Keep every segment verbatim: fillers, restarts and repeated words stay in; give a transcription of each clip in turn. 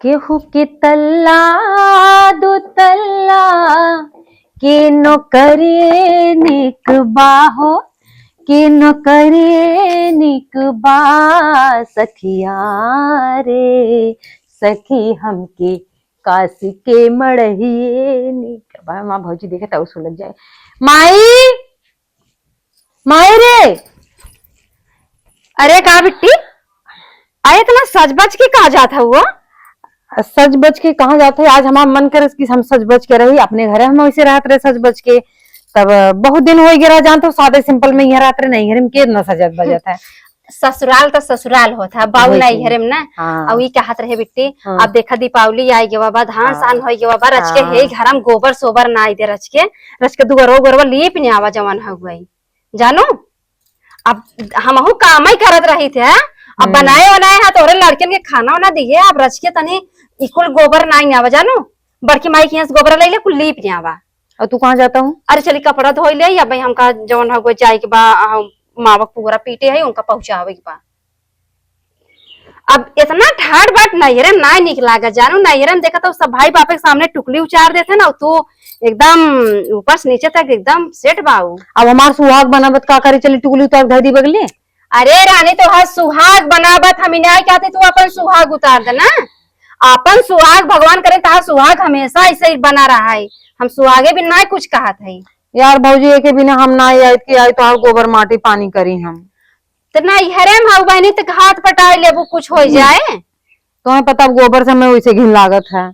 केहू के तल्ला दो तल्ला, के नौकरी निक बा हो, के नौकरी निक बा, सखिया रे सखी, हमके काशी के मड़हिए निक बा। माँ भौजी देखे त सुलग जाए। माई, माई रे। अरे का बिट्टी, अरे इतना सज बज के कहाँ जात है वो? सज बज के कहाँ जात है? आज हमार मन करे कि हम सज बज के रही अपने घरे, हम वैसे रहत रहे सज बज के। तब बहुत दिन हो गया रहा, जान तो सादे सिंपल में यहाँ रहत रहे, नहीं घर में के इतना सजत बजत है। ससुराल तो ससुराल होत है, बाऊ वही नहीं तो। घरे में ना। हाँ। अउ ई कहत रहे बिट्टी, हाँ। अब देखा दीपावली आई गवा बा, धान हाँ। सान होई गवा बा, रच के हाँ। हे घर में गोबर सोबर ना आई दे रच के, रच के दुआरो गोरवा लीप ने आवा जवन हो गई। जानू, अब हमहू काम ही करत रही थे, अब हम्म। बनाए बनाए है तोरे लड़कन के खाना वाना दिए, अब रच के तनी इकुल गोबर ना आई आवा जानू, बड़की माई के यहाँ से गोबर ले ले कुल लीप ने आवा। और तू कहाँ जाता हूँ? अरे चली कपड़ा धोई ले, या भाई हमका जवन हो गो जाए के बा, हम मावक पुअरा पीटे है, उनका पहुँचावे के बा। अब इतना ठाट बाट नैहरे में ना निक लागा जानू, नैहरे में देखा तो सब भाई बाप के सामने टुकली उचार देते ना, तू एकदम ऊपर से नीचे तक एकदम सेट बाऊ। अब हमार सुहाग बनावत का करी, चली टुकली उतार धर दी बगले। अरे रानी, तोहार सुहाग बनावत हम इनाय कहते, तू अपन सुहाग उतार दे ना। अपन सुहाग भगवान करे, तोहार सुहाग हमेशा ऐसे ही बना रहा है। हम सुहागे भी ना कुछ कहत है। यार भौजी, एके बिना हम ना आई कि आई तोहार गोबर माटी पानी करी हम। तो नैहरे में हऊ बहनी, तो हाथ पटाए लेबू, कुछ हो जाए। तुम्हें पता, अब गोबर से हमें वैसे घिन लागत है।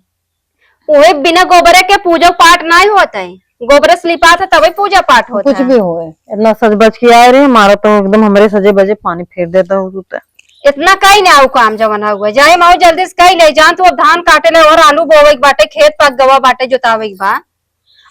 ओहे बिना गोबरे के पूजा पाठ नाई होत है, गोबरे से लिपात है तबे पूजा पाठ होत कुछ है। भी होए, इतना सज बज के आए रे, हमारा तो एकदम हमरे सजे बजे पानी फेर देता हो तू तो। इतना कई ना आऊ काम जवन हुआ, जाए माऊ जल्दी से कई ले जान तू, अब धान काटे ले और आलू बोवे के बाटे, खेत पक गवा बाटे, जोतावे के बा।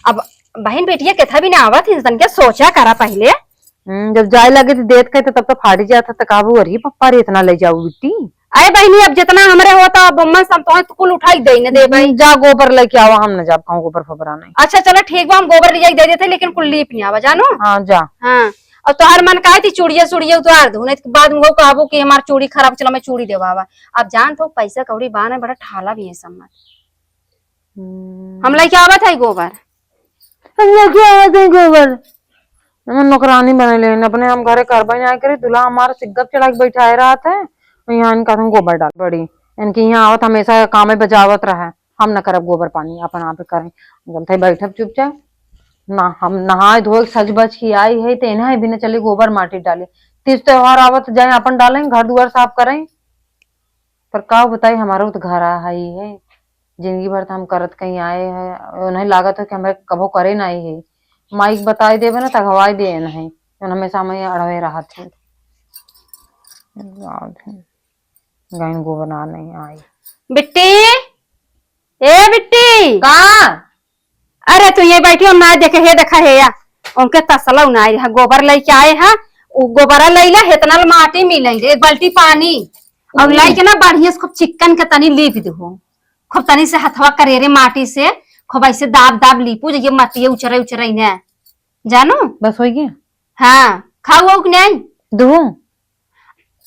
अब बहन बेटिया केथा भी ना आवत है, तनके सोचा करा पहले। हम्म, जब जाए लगे तो देत कहे तो तब तो फाटी जात है, तो काबू अरे पप्पा रे इतना ले जाऊ बिट्टी। अरे बहनी, अब जितना हमरे होता अब मन सम तोहे तो कुल उठाई दे न दे भाई। हम्म, जा गोबर लेके आवा, हम न जाब कहूँ गोबर फोबरा नहीं। अच्छा चलो ठीक बा, हम गोबर ले जाई दे देते, लेकिन कुल लीप नहीं आवा जानो। हाँ जा। हाँ, और तोहर मन काहे थी चूड़िया सुड़िया उतार दू, नहीं तो बाद में वो कहबो कि हमार चूड़ी खराब, चलो मैं चूड़ी देवावा। अब जान तो पैसा कौड़ी बा नहीं, बड़ा ठाला भी है सम्मत। हम्म। हम लेके आवत है गोबर। हम लेके आवत है गोबर। हमें नौकरानी बने लेन, अपने हम घरे करबे ना करे, दूल्हा हमारा सिग्गप चढ़ा के बैठाए रहत है, और यहाँ इनका तुम गोबर डाल बड़ी। इनके यहाँ आवत हमेशा कामे बजावत रहे, हम न करब गोबर पानी, अपन आप करें। गलत है, बैठब चुपचाप। ना, हम नहाए धोए सज बज के आई है, तो इन्हें भी न चली गोबर माटी डाली। तीज त्योहार आवत जाए, अपन डालें, घर दुआर साफ करें। पर का बताई, हमारो तो घर आ है, जिंदगी भर तो हम करत कहीं आए हैं, उन्हें लागत है कि हमें कभो करे ना आई है। माई के बताई देबे ना, तो हवाई दे नहीं, उन हमेशा हमें अड़वे रहत है। गाइन गोबर ना नहीं आई। बिट्टी, ए बिट्टी। का? अरे तू ये बैठी हो, ना देखे, हे देखा हे या, उनके तसला ना आए है, गोबर लेके आए है, उ गोबरा ले ले, हेतना ल माटी मिले रे, एक बाल्टी पानी, और हम्म। लेके ना बढ़िया से खूब चिक्कन के तनी लीप दहो, खूब तनी से हथवा करेरे माटी से, खूब ऐसे दाब दाब लीपू, जे मतिये उचरे उचरे ने, जानो? बस हो गया? हाँ, खाऊ हो कि नहीं? दहो।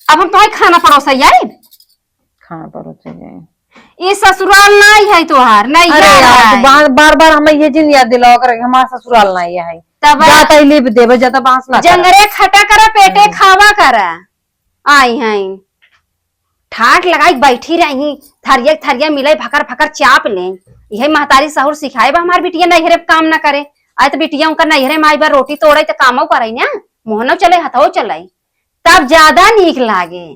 अब हम तोहे खाना परोसे जाई? खाना परोसे जाई। ये ससुराल नाई है तोहार, नहीं अरे यार, यार, तू है। बार, बार, बार हमें ये जिन याद दिलावा कर, हमारा ससुराल नाई है। तब जाता ही लिप देबे, जाता बांस ना करा। जंगरे खटा करा, पेटे हम्म। खावा करा। आई हैं। ठाट लगाई बैठी रही, थरिया थरिया मिले, भकर भकर चाप ले। यही महतारी सहूर सिखाए बा हमार बिटिया नैहरे काम ना करे। आए तो बिटिया उनका नैहरे में आई बा, रोटी तोड़े तो कामो करे ना, मोहनो चले, हथो चले। तब ज्यादा नीक लागे।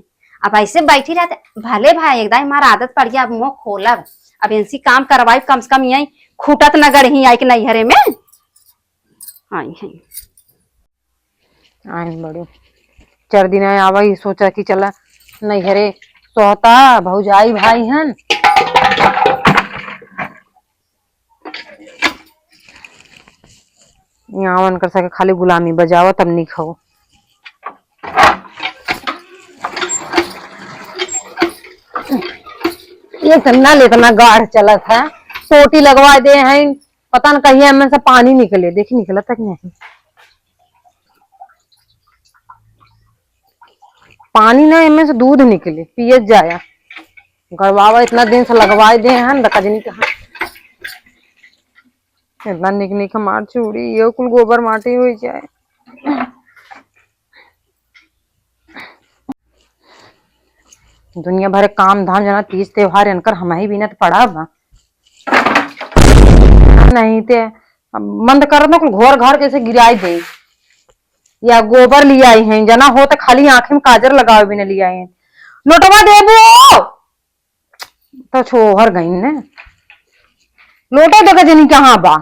अब ऐसे बैठी रहते, भले भाई, एक दाई हमार आदत पड़ गया, अब मुंह खोलब, अब इनसे काम करवाई, कम से कम यहीं खूटत न गड़ही आई के नैहरे में। आई हैं। आई बड़ू, चार दिन आए आवा, ये सोचा कि चला नैहरे सोहता, भौजाई भाई हन। यहाँ उनकर सके खाली गुलामी बजावा तब निक हो। ये इतना ले इतना गाढ़ चलत है, टोटी लगवा दे हैं, पता न कहिया एमन से पानी निकले, देखी निकलत है कि नहीं। पानी ना एमन से दूध निकले, पियत जाया। गड़वावा इतना दिन से लगवाए दे हैं, देखा जनी कहाँ। इतना निक निक हमार चूड़ी, ये कुल गोबर माटी होइ जाए। दुनिया भर काम धाम जना, तीज त्योहार इनकर हमही बिनत पड़ा बा। नहीं ते अब मन तो करत ना कुल घर घर कैसे गिराई दे, या गोबर लियाई हैं, जना हो तो खाली आँखें में काजर लगावे बिना लियाई हैं। नोटवा देबू? तो छोहर गई ने। लोटा देखा जनी कहाँ बा।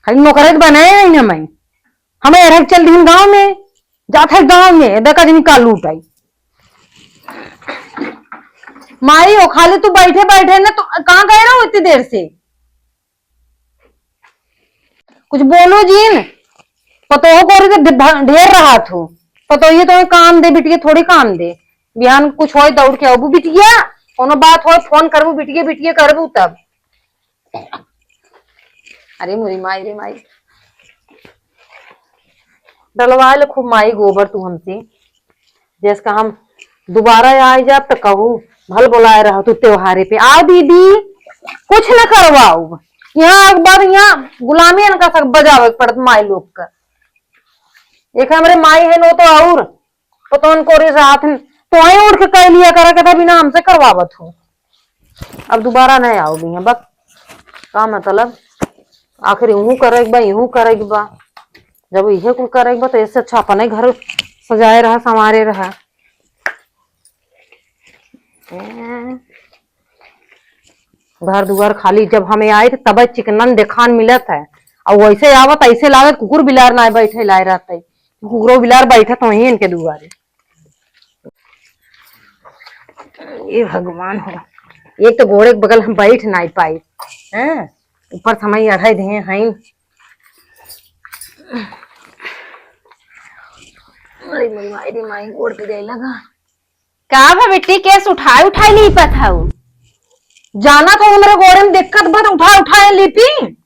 खाली नौकरे के बनाए हैं ना मैं। हमें एरहक चल दिन गाँव में, जात है गाँव में, देखा जनी का लूट आई। माई, ओ खाली तू बैठे बैठे ना, तू कहाँ गए रहो इतनी देर से? कुछ बोलो जिन। पतोह कोरी तो ढ-, ढेर रहत हो। पतोहिए तो काम दे, बिटिया थोड़ी काम दे। बिहान कुछ होय दौड़ के आबू बिटिया, कोनो बात होय फोन करबू बिटिया, बिटिया करबू तब। अरे मोरी माई रे माई, डलवा ले खूब माई गोबर तू हमसे। जैसे हम दोबारा आए जाब त कहू, भल बोलाए रह तू त्योहारे पे। आओ दीदी, कुछ न करवाओ। यहाँ एक बार यहाँ गुलामी इनका सब बजावे के पड़त माई लोग का। एक हमरे माई है नो तो और पतोहन कोरी साथ में तो आई उठ के कह लिया करा के था बिना हमसे करवावत हो। अब दोबारा नहीं आओगी हैं, बस का मतलब, आखिर यूं करे के बा, यूं करे के बा। जब इहे कुल करे के बा, तो इससे अच्छा अपने घर सजाए रहा, संवारे रहा। ए, घर दुआर खाली जब हमें आए थे, तब चिकनन देखान मिलत है, और वैसे आवत, ऐसे लागत कुकुर बिलार ना बैठे लाए रहते, कुकुरो बिलार बैठत वहीं इनके दुआरे। ए भगवान हो, एक तो गोड़े के बगल हम बैठ नाई पाई, हैं? ऊपर से हमारी अढ़ाई देहे हैं। अरे मोरी माई रे माई, गोड़ पे जाए लगा। का भा बेटी, केस उठाई उठाई लीपत हऊ? जाना तो हमरे गोड़े में दिक्कत बा, उठा उठा लीपी।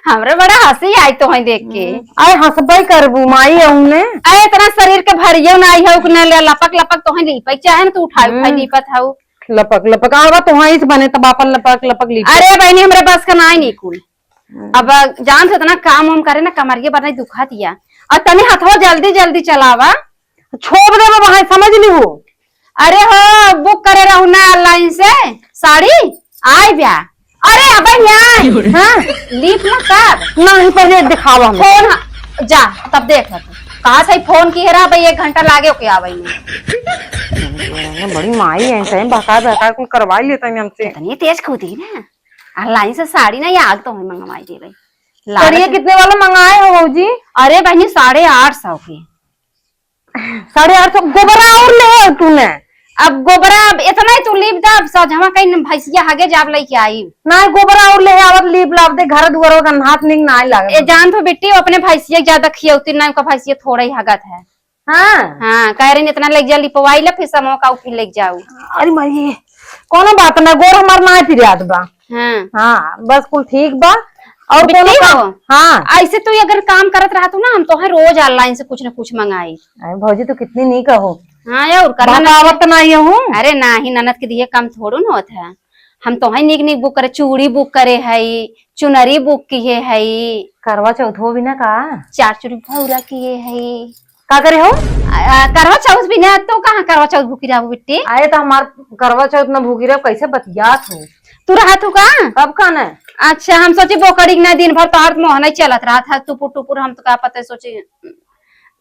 हमरे बड़ा हँसी आई तोहई देख के। हम्म। अरे हँसबे करबू माई, अउने। अरे इतना शरीर के भरियो ना आई है, उकने ले लपक लपक तोहई लीपे के चाहे ना, तू उठाई उठाई हम्म। लीपत हऊ। लपक लपक आवा तोहई से बने तब आपन लपक लपक लीपे। अरे बहिनी, हमरे बस का नाई निकुल। हम्म। अब जान से इतना काम हम करे ना, कमरिया बना दुखा दिया। और तनी हथवा जल्दी जल्दी चलावा। छोप देबे वहां, समझ लिहू। अरे हो, बुक करे रहू ना online से साड़ी, आई ब्या। अरे अबे यहाँ, हाँ, लीप ना कर। नहीं, पहले दिखावा हमें। फोन, हाँ, जा, तब देख ले तू। कहाँ से फोन की है रहा भाई, एक घंटा लागे ओके आवे में। बड़ी माई है, सही बहका बहका कुल करवा लेता है हमसे। इतनी तेज कूदी ना, online से साड़ी ना, ये आग तो हमें मंगवाई दे भाई। करिए कितने वाला मंगाए हो भौजी? अरे बहनी, साढ़े आठ सौ के। साढ़े आठ सौ गोबरा और ले आऊ तूने। अब गोबरा, अब इतना ही तू लीप दा, अब सजवा कहीं भैंसिया हगे जाब लेके आई। ना गोबरा और ले आवत लीप लाप दे, घर दुआर का हाथ निक ना लागत। ए जान तो बिट्टी, वो अपने भैंसिया ज्यादा खियौती ना, उनका भैंसिया थोड़ा ही हगत है। हाँ। हाँ, कह रही इतना लेके जा लिपवाई ले, फिर समोका उ फिर लेके जाऊ। अरे माई, कोनो बात ना, गोड़ हमार ना पिरात बा। हाँ। हाँ, बस कुल ठीक बा। और बिट्टी कोनो का-, हो? हाँ। ऐसे तू अगर काम करत रहा तू ना, हम तोहे रोज online से कुछ ना कुछ मंगाई। अरे भौजी, तू कितनी नीक हो। हाँ यार, करना ना बहकावत चाहिए। नहीं हूँ। अरे नाही, ननद के दिए काम थोड़ू न होत है। हम तोहे नीक नीक बुक करे, चूड़ी बुक करे हई, चुनरी बुक किए हई। करवा चौथ हो भी ना का? चार चूड़ी भौरा किए हई। का करे हो? आ, करवा चौथ भी ना, तो कहाँ करवा चौथ भूखी रहबू बिट्टी? अरे तो हमार करवा चौथ ना भूखी रह, कैसे बतियात हो? तू रहत हो का? कब का ना? अच्छा, हम सोची बोकड़ी ना दिन भर तोहर मोहन ही चलत रहत है, टुपुर टुपुर, हम तो का पता सोची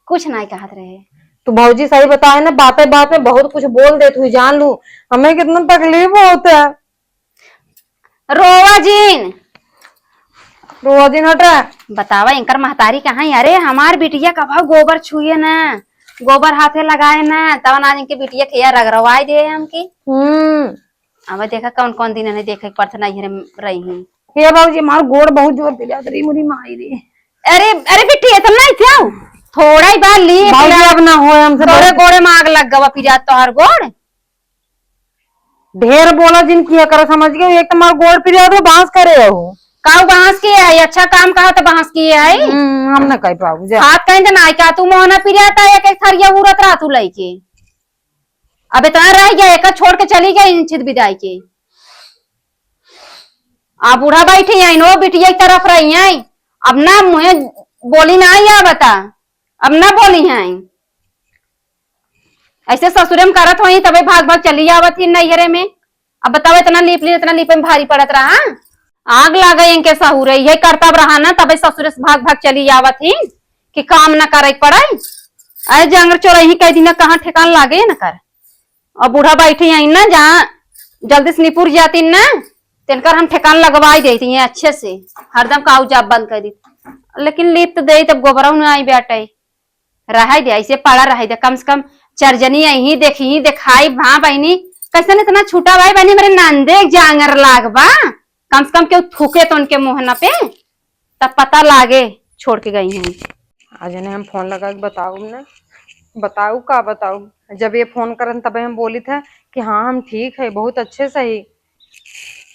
कुछ नहीं कहत रहे। तू भौजी सही बताए ना, बातें बात में बहुत कुछ बोल देत हुई, जान लू हमें कितना तकलीफ होता है। रोवा जिन। रोवा जिन हटा। बतावा, इनकर महतारी कहाँ है? अरे, हमार बिटिया कभौ गोबर छुए ना, गोबर हाथे लगाए ना, तब ना इनके बिटिया के यार रगरवाई दे हमके। हम्म। अब देखा, कौन कौन दिन इन्हें देखे के पड़त, नहीं रही। हे बाबूजी, हमार गोड़ बहुत जोर पिरात रही, मोरी माई रे। अरे, अरे बिट्टी, इतना ही क्या? थोड़ा ही बार ली, बाबूजी, इतना अब ना होए हमसे, तोरे बहुत गोड़े में आग लग गवा, पिरात तोहर गोड़। ढेर बोला जिन किया करो, समझ गए? एक तो हमार गोड़ पिरात हो, बांस करे हो। काऊ बांस किए है? अच्छा काम कहा तो बांस किए है। हम्म, हम ना कह पाऊ, जा। हाथ कहीं तो ना का तू मोहना पिरिया था, एक एक थरिया उरत रहा तू लइके। अब इतना रह गया, एक छोड़ के चली गई छित बिदाई के। आ बूढ़ा बैठी है, नो बिटिया की तरफ रही है। अब ना मुहे बोली ना आई, आ बता, अब ना बोली है। ऐसे ससुरे में करत होई, तबे भाग भाग चली आवत ही नैहरे में। अब बताओ, इतना लीप ली, इतना लीपे में भारी पड़त रहा। आग लागे इनके सहुरे, यही करतब रहा ना, तबे ससुरे से भाग भाग चली आवत ही कि काम ना करे के पड़े। अरे जांगर चोरही कह दी ना, कहाँ ठिकान लागे न कर। और बूढ़ा बैठी है ना, जहाँ जल्दी से निपुर जाती ना, तिनकर हम ठिकान लगवाई देती हैं अच्छे से, हरदम काऊ जाप बंद कर दी। लेकिन लीप तो दे, तब गोबरऊ न आई बेटे। रहाई दे, ऐसे पड़ा रहाई दे, कम से कम चार जनी यहीं देखी, देखाई, हाँ बहिनी, कैसन इतना छूटा भाई बहिनी, मेरे नंदे जांगर लाग बा, कम से कम केहू थूके तो उनके मोहना पे, तब पता लागे छोड़ के गई हैं। आज इन्हें हम फोन लगा के बताऊ ना, बताऊ का बताऊ, जब ये फोन करन तबे हम बोली था कि हाँ हम ठीक है, बहुत अच्छे से ही,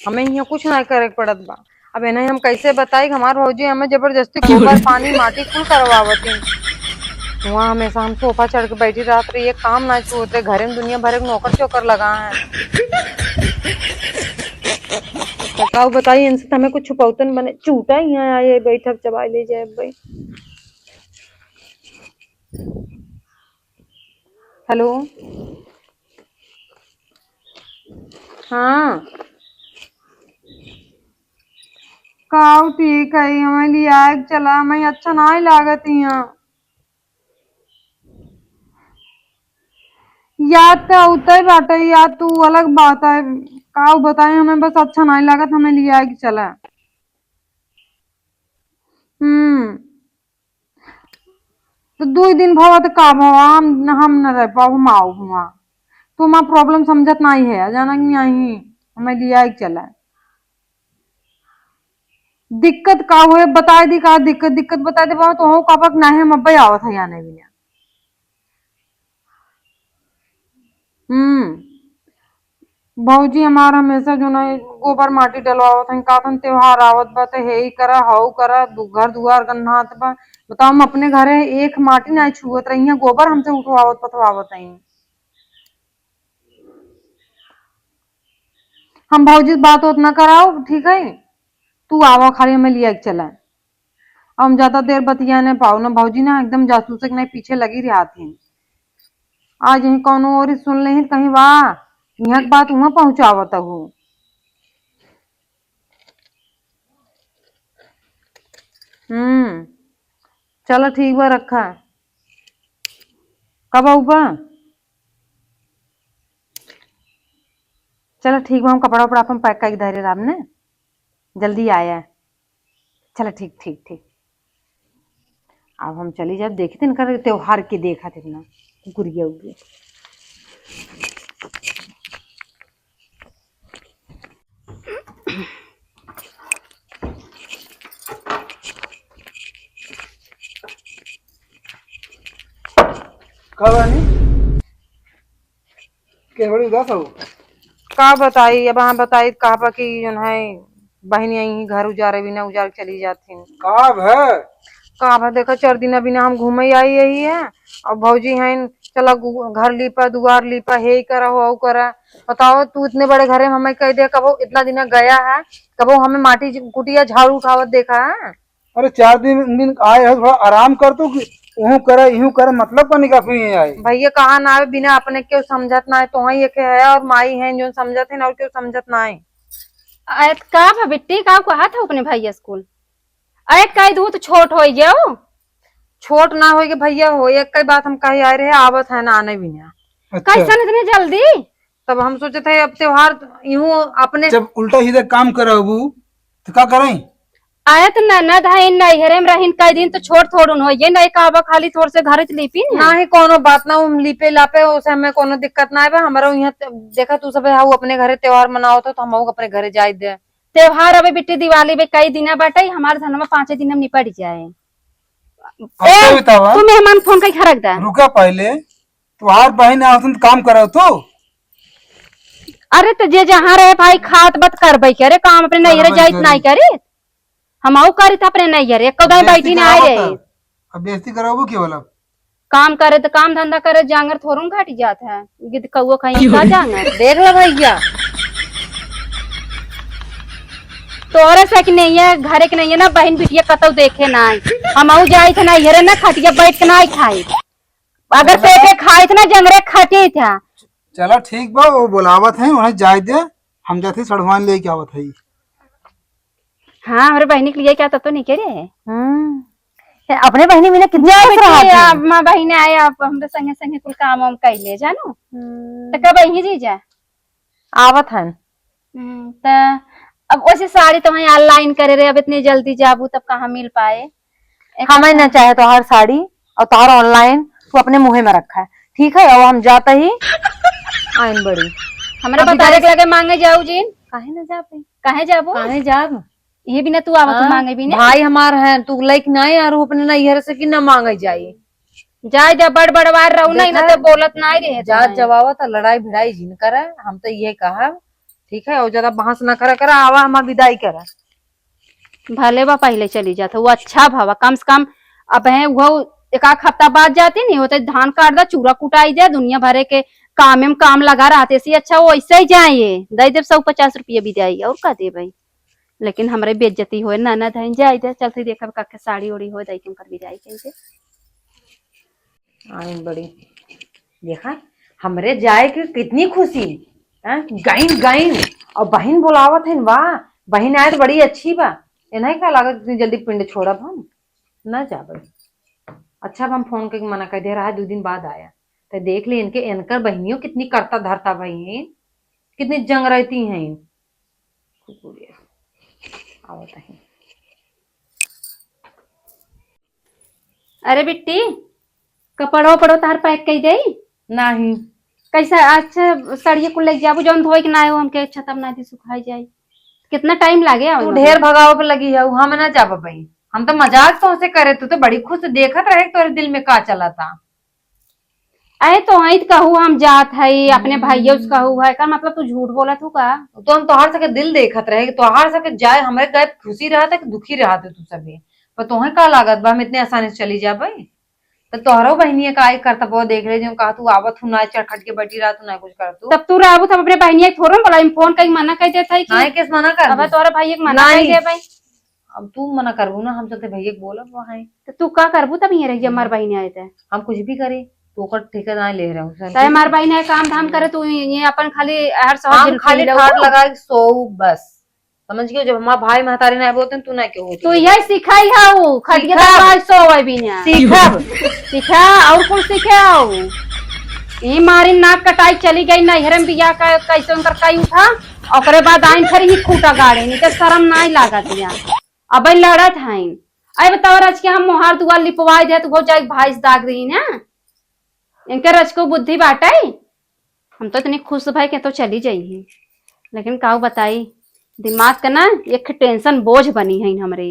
हमें यहाँ कुछ ना करे के पड़त बा। अब इन्हें हम कैसे बताई कि हमार भौजी हमें जबरदस्ती गोबर, पानी, माटी कुल करवावत हैं। वहाँ हमेशा हम सोफा चढ़ के बैठी रहत रही, एक काम ना छूत रहे, घरे में दुनिया भर के नौकर चोकर लगा है। तो का बताई, इनसे तो हमें कुछ छुपौतन बने, चूटा यहाँ आए बैठक चबाई ले जाए भाई। हेलो, हाँ। काऊ ठीक है, हमें लियाए के चला, हमें अच्छा नाहीं लागत यहाँ। याद तो उतई बाटे, याद तू अलग बात है। काऊ बताए, हमें बस अच्छा नाहीं लागत, हमें लियाए के चला। हम्म। तो दुई दिन भवा तो का भवा, हम, हम न रह पाऊ, हम आऊ हुआ। तू हमार प्रॉब्लम समझत नाहीं है, जाना कि नाहीं, हमें लियाए के चला। दिक्कत का हुए, बताए दी का दिक्कत, दिक्कत बताए दे पाओ, तो हो का पक नाहीं, हम अब्बे आवत है, या नहीं भैया। हम्म। भौजी हमार हमेशा जो ना गोबर माटी डलवावत हैं, कातन त्योहार आवत बा, तो हे ही करा, हऊ करा, दु-, घर दुआर गन्हात बा। बताओ, हम अपने घरे एक माटी ना छुअत रही हैं, गोबर हमसे उठवावत पथवावत हैं। हम भौजी से बात होत ना कराओ, ठीक है? तू आवा, खाली हमें लिया के चला। अब हम ज्यादा देर बतिया नहीं पाओ ना, भौजी ना एकदम जासूस के नहीं पीछे लगी रहती हैं। आज यहीं कौनो ओरी सुन लेही त कहीं वाह, यहाँ के बात वहाँ पहुँचावत हो। हम्म, चलो ठीक बा, रखा। कब आऊ बा? चलो ठीक बा, हम कपड़ा उपड़ा अपन पैक करके धरे रहब ने, जल्दी आया। चलो ठीक, ठीक, ठीक। अब हम चली जाब, देखी त इनकर त्योहार के देखा थे ना, कुकुरिया उगे। का बानी? के बड़ी उदास हो? का बताई, अब हम बताई, कहा बा कि जौन है, बहिनी आई घर उजारे बिना उजार चली जात हिन। का भे? का भे, देखा, चार दिन बिना हम घूमे आई यही है, और भौजी हैं, चला गु-, घर लीपा, दुआर लीपा, हे करा हो, औ करा। बताओ, तू इतने बड़े घरे में हमें कह दे, कबो इतना दिन गया है, कबो हमें माटी ज-, कुटिया झाड़ू उठावत देखा है? अरे, चार दिन, दिन आए हो, थोड़ा आराम कर तू, कि यूं करे, यूं करे, मतलब का निकाल फिर यहीं आए। भैया, कहाँ ना आवे, बिना अपने केहू समझत ना है, तो वहीं एक है और माई है जो समझत है ना, और केहू समझत ना है। अरे, का भा बिट्टी, का कहत है अपने भैया से कुल? अरे, कह दू तो छोट हो गयो। छोट ना होइगे भैया हो, एक कई बात हम कहे आए रहे, आवत है ना आने बिना। अच्छा। कैसन इतने जल्दी? तब हम सोचत है अब त्योहार यूं अपने जब उल्टा सीधा काम करबू तो का करें? आए तो ननद है, नैहरे में रहिन कई दिन तो छोट थोड़ुन होइगे, नहीं कहबा खाली थोड़ से घर च लीपी न। नाही, कोनो बात ना, हम लीपे लापे, उसे हमें कोनो दिक्कत ना आवे। हमारा यहाँ त-, देखा तू सब हाउ अपने घरे त्योहार मनावत हो तो हम अपने घरे जाए दे। त्योहार अबे बिट्टी दिवाली बे कई दिना बाटे, हमार धनमा पाँचे दिन में निपट जाए। अब ए, तो बतावा। तू मेहमान फोन कई खरक दा। रुका पहले, त्योहार बहिन आवतन त काम करव तू। अरे तो जे जहाँ रहे भाई खात बत करबे करे काम, अपने नैहरे करबे जाइत करे। नाई करे। हम आऊ करित अपने नैहर, एको दाई बेइज्जती बैठी ना आए करावत रहे। है। अब बेइज्जती कराबू केवल अब? काम करे त काम धंधा करे, जांगर थोड़ो घट जात है। गिद्ध कौआ खाई का जांगर। देख लो भैया। तोहरे से कि नहीं है, घरे के नहीं है ना, बहिन बिटिया कतौ देखे ना आई। हम आऊ जाई थे ना, हेरे ना खटिया बैठ के ना आई खाई। अगर चला। पेटे खाई थे ना, जंगरे खटी था। चला ठीक बा, वो बुलावत है, उन्हें जाए दे, हम जाते सड़वान लेके आवत है। हाँ, हमरे बहिनी के लिए क्या तब तो नहीं करे। हम्म। ए, अपने बहिनी में ना कितना जा खुश बेटी, रहा था। अब माँ बहिनी आए, आप हमरे संगे संगे कुल काम वाम कर ले, जानो। हम्म। तो कब अइहीं जीजा? आवत हन। हम्म, त अब वैसे साड़ी तो वहीं online करे रहे, अब इतनी जल्दी जाबू तब कहाँ मिल पाए? एक हमें ना चाहे तोहार साड़ी और तोहार online, तू अपने मुँहे में रखा है, ठीक है? और हम जाता ही आइन बड़ी। हमरे अब बतारे बेचारे के लगे मांगे जाऊ जिन। काहे ना जाबे? काहे जाबो? काहे जाब? ये बिना तू आवत हाँ, मांगे बिना। भाई हमार है, तू लइक ना यार, वो अपने नैहर से कि ना मांगे जाई। जाए जा, बड़ बड़वार रहू ना, देखा? ना तो बोलत ना रहे जात तुम्हें। जब आवत लड़ाई भिड़ाई जिन करे, हम तो ये कहा, ठीक है, और ज्यादा बहस ना करा करा, आवा हमार विदाई करा। भले बा पहले चली जात, वो अच्छा भवा, कम से कम अब है वो एक आध हफ्ता बाद जाती नहीं होते, धान काट दा, चूरा कुटाई दे, दुनिया भरे के कामे में काम लगा रहते, ऐसे अच्छा वो ऐसे ही जाए, दे देब सौ पचास रुपया विदाई, और का देबै? लेकिन हमरे बेइज्जती होए, ननद हईन, जाए दे, चलते देखब का के साड़ी ओड़ी होए, दई के उनकर विदाई कई दे। आइन बड़ी, देखा, हमरे जाए के कितनी खुशी, हैं? गइन, गइन, और बहिन बुलावत हईन, वाह, बहिन आए तो बड़ी अच्छी बा। इन्हें का लागत इतनी जल्दी पिंड छोड़ब हम? ना जाबे। अच्छा, अब हम फोन करके मना कर दे रहा है, दो दिन बाद आया। तो देख ले इनके, इनकर बहिनियों कितनी करता धरता भई हैं, कितनी जंगरती हैं। कुकुरिया। आवत हैं। अरे बिट्टी, कपड़ो उपड़ो तार pack कई देई? नाही। कैसा, अच्छा, साड़िया कुल लेके जाबू, जौन धोए के ना हो, हमके अच्छा तब ना दी सुखाई जाई। कितना time लागे तू आवे में? ढेर भगावे पे लगी है, हम ना जाबे भाई। हम तो मजाक तोहसे करे, तू तो बड़ी खुश देखत रहे तोरे दिल में का चला था। अरे तो वहीं तो कहू हम जात हई, अपने हम्म। भाइयों से कहू है, का मतलब तू झूठ बोलत हूँ का? तो हम तोहार सके दिल देखत रहे कि तोहार सके जाए, हमरे गए खुशी रहत है कि दुखी रहत है तू सभी। पर तोहे का लागत बा हम इतने आसानी से चली जाबे? तो तोहरो बहिनिया का आई करतबो देख ले, जो कहा तू आवत हूँ ना, चरखट के बैठी रहत हूँ ना, कुछ करत हूँ। तब तू रहबू तब अपने बहिनिया के थोड़ो बोला, हम फोन कई मना कई देत हई कि नहीं, किस मना कर अब दूँ? तोहरे भाई एक मना नहीं। कई दे भाई। अब तू मना करबू ना, हम चलते भैया के बोलब वहाँ। तो तू का करबू तब ये रहिए, हमार हम्म। बहिन आए थे। हम कुछ भी करी, तू ओकर ठेकेदार ले रहे हो, चाहे हमार बहिन आए काम धाम करे, तू ये अपन खाली हर सहज हम दिल खाली पी लो। ठाट लगा के सोऊ बस, समझ गयो? जब हमार भाई महतारी ना बोलते, तू ना क्यों होती? तू यही सिखाई है वो, खटिया सीखब। दबाई सोवे बिना। सीखब। सीखा, और कुछ सीखे हो? ये मारी नाक कटाई चली गई, नैहर में बियाह का, कैसे उनकर कई उठा, ओकरे बाद आइन फिर ही खूटा गाड़े, नहीं तो शर्म नहीं लागत या। अबे लड़त हईन। अरे बताओ, आज के हम मोहार दुआर लिपवाए दे, तो वो जाए भाई से दाग रही ना। इनके रचको बुद्धि बाटे। हम तो इतनी खुश भाई के तो चली जाई ही, लेकिन काऊ बताई, दिमाग के ना एक tension बोझ बनी है हमरे।